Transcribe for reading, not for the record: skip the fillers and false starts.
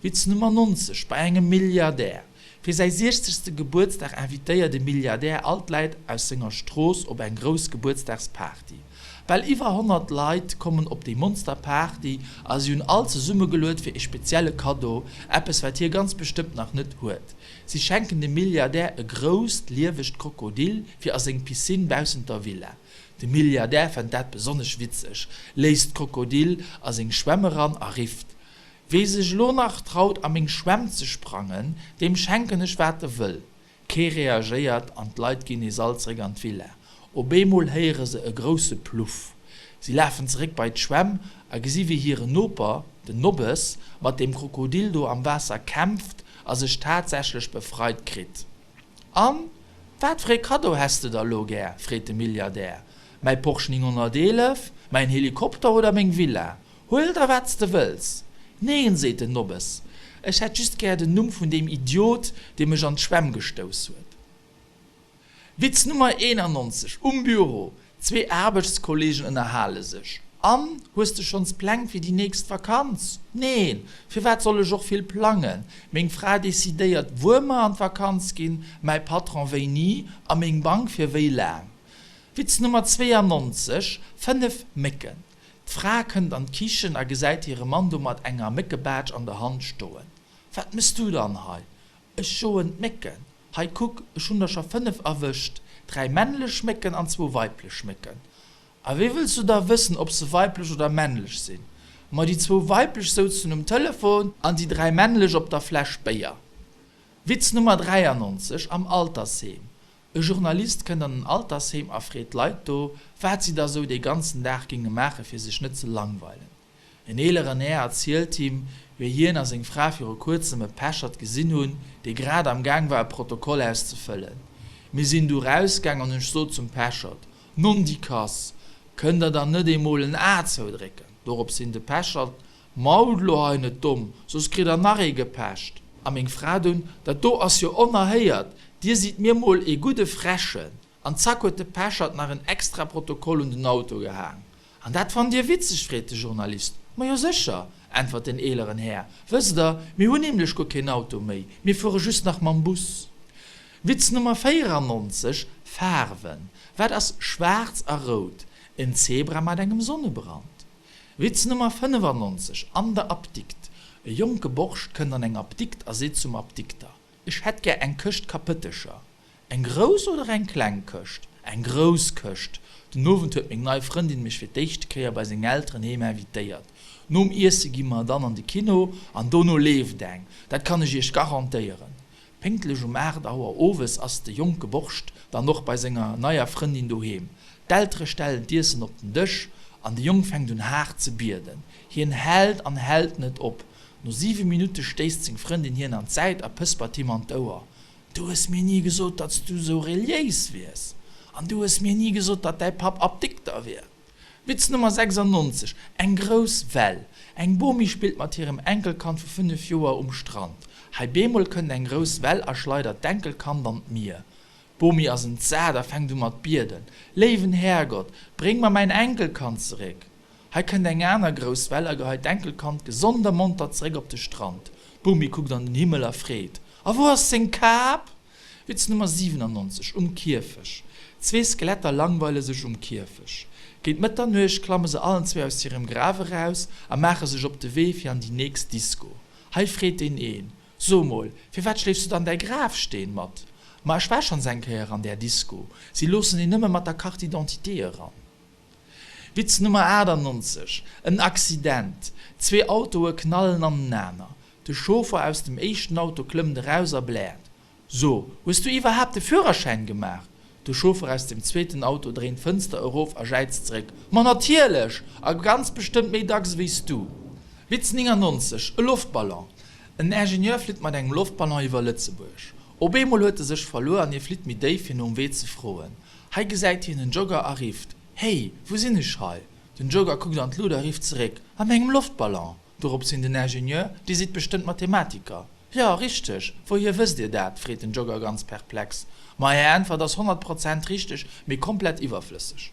Witz Nummer 90, Bei engem Milliardär. Fir säi siechzegste Gebuertsdag invitéiert e Milliardär all d'Läit aus senger Strooss op eng grouss Gebuertsdagsparty. Bal iwwer 100 Leit kommen op déi Monster Party a si hunn all zesummegeluet fir e spezielle Kaddo, eppes wat hie ganz bestëmmt nach net huet. Si schenken dem Milliardär e grousst, liewegt Krokodil fir a seng Piscine baussent der Villa. De Milliardär fënnt dat besonnesch witzeg, léisst d'Krokodil a seng Schwämm eran a rifft, Wee sech elo nach traut a meng Schwämm ze sprangen, deem schenken ech wat e wëll. Kee reagéiert an d'Leit ginn nees all zeréck an d'Villa. Op eemol héiere se e grousse Pluff. Si lafen zeréck bei d'Schwämm a gesi wéi hiren Noper, den Nobbes, mat deem Krokodil do am Waasser kämpft a sech tatsächlech befreit kritt. An, wat fir ee Kaddo häss de da lo gär? freet de Milliardär. Mäi Porsche 911, mäin Helikopter oder meng Villa? Huel der wat s de wëlls! Neen, seet den Nobbes, ech hätt just gär den Numm vun deem Idiot, dee mech an d'Schwämm gestouss huet. Witz Nummer 91, Um Büro, zwee Aarbechtskollegen ënnerhale sech. An, hues de schonns Pläng fir déi nächst Vakanz? Neen, firwat soll ech och vill plangen? Meng Fra decidéiert wuer mer an d'Vakanz ginn, mäi Patron wéini a meng Bank fir wéi laang. Witz Nummer 92, 5 Mécken. D'Fra kënnt an d'Kichen a gesäit hire Mann do mat enger Méckebaatsch an der Hand stoen. Wat mëss du dann hei? Ech joen d'Mécken. Hei kuck, ech hunn der scho 5 erwëscht, 3 männlech Mécken an zwou weiblech Mécken. A wéi wëlls du da wëssen, ob se weiblech oder männlech sinn? Ma déi zwou weiblech souzen um Telefon an déi 3 männlech op der Fläsch Béier. Witz Nummer 93, Am Altersheem. E Journalist kënnt an en Altersheem a freet d'Leit do, wat si da sou dee ganzen Dag géinge maache fir sech net ze langweilen. En eeleren Här erzielt him, wéi hien a seng Fra viru kuerzem e Pechert gesinn hunn, dee grad am Gaang war e Protokoll auszefëllen. Mir sinn du rausgaang an ech sot zum Pechert, Nondikass, kënnt der dann net emol en A zoudrécken? Dorops hin de Pechert, Maut elo hei net domm, soss kritt der nach ee gepecht. A meng Fra dunn, Dat do ass jo onerhéiert, dir sidd mir mol ee gudde Frechen. An zack huet de Pechert nach en extra Protokoll un den Auto gehaang. An dat fannt dir witzeg? freet de Journalist. Majo sécher, äntwert den eeleren Här, wësst der, mir hunn nämlech guer keen Auto méi, mir fuere just nach mam Bus. Witz Nummer 94, Faarwen, Wat ass schwaarz a rout? En Zebra mat engem Sonnebrand. Witz Nummer 95, An der Apdikt, E jonke Borscht kënnt an eng Apdikt a seet zum Apdikter, Ech hätt gär eng Këscht Kapëttecher. Eng grouss oder eng kleng Këscht? Eng grouss Këscht. Den Owend huet meng nei Frëndin mech fir d'éischte Kéier bei seng Elteren heem invitéiert. Nom Iesse gi mer dann an de Kino an dono leeft eng, dat kann ech iech garantéieren. Pénktlech um 8 Auer owes ass de jonke Borscht dann och bei senger neier Frëndin doheem. D'Eltere stellen d'Iessen op den Dësch an de Jong fänkt un haart ze bieden. Hien hält an hält net op. No 7 Minutte stéisst seng Frëndin hien an d'Säit a pëspert him an d'Ouer, Du hues mir ni gesot, datt s du sou reliéis wiers. An du hues mir ni gesot, datt däi Papp Apdikter wier. Witz Nummer 96, Eng grouss Well. Eng Bomi spillt mat hirem Enkelkand vu 5 Joer um Strand. Hei beemol kënnt eng grouss Well a schleidert d'Enkelkand an d'Mier. D'Bomi ass entsat a fänkt u mat bieden, Léiwen Härgott, bréng mer mäin Enkelkand zeréck! Hei kënnt eng aner grouss Well a geheit d'Enkelkand gesond a monter zeréck op de Strand. D'Bomi kuckt an den Himmel a freet, A wou ass seng Kap? Witz Nummer 97, Um Kierfech. Zwee Skeletter langweile sech um Kierfech. Géint Mëtternuecht klamme se allen zwee aus hirem Graf eraus a maache sech op de Wee fir an déi nächst Disco. Hei freet deen een, So mol, firwat schleefs du dann däi Grafsteen mat? Ma ech war schonns eng Kéier an där Disco, si loossen een nëmme mat der Carte d'identité eran. Witz Nummer 98, En Accident, zwee Autoe knallen anenaner. De Chauffer aus dem éischten Auto klëmmt eraus a bläert, So, hues du iwwerhaapt de Führerschäin gemaach? De Chauffer aus dem zweeten Auto dréint d'Fënster erof a jäizt zeréck, Ma natierlech! A ganz bestëmmt méi dacks ewéi s du! Witz 99, E Loftballon. En Ingenieur flitt mat engem Loftballon iwwer Lëtzebuerg. Op eemol huet e sech verluer an hie flitt méi déif fir nom Wee ze froen. Hei gesäit hien en Jogger a rifft, Hey, wou sinn ech hei? Den Jogger kuckt an d'Lut a rifft zeréck, An engem Loftballon! Dorops hin den Ingenieur, Dir sidd bestëmmt Mathematiker? Jo, richteg! Wouhier wësst Dir dat? freet den Jogger ganz perplex. Ma Är Äntwert ass 100 Prozent richteg, mee komplett iwwerflësseg.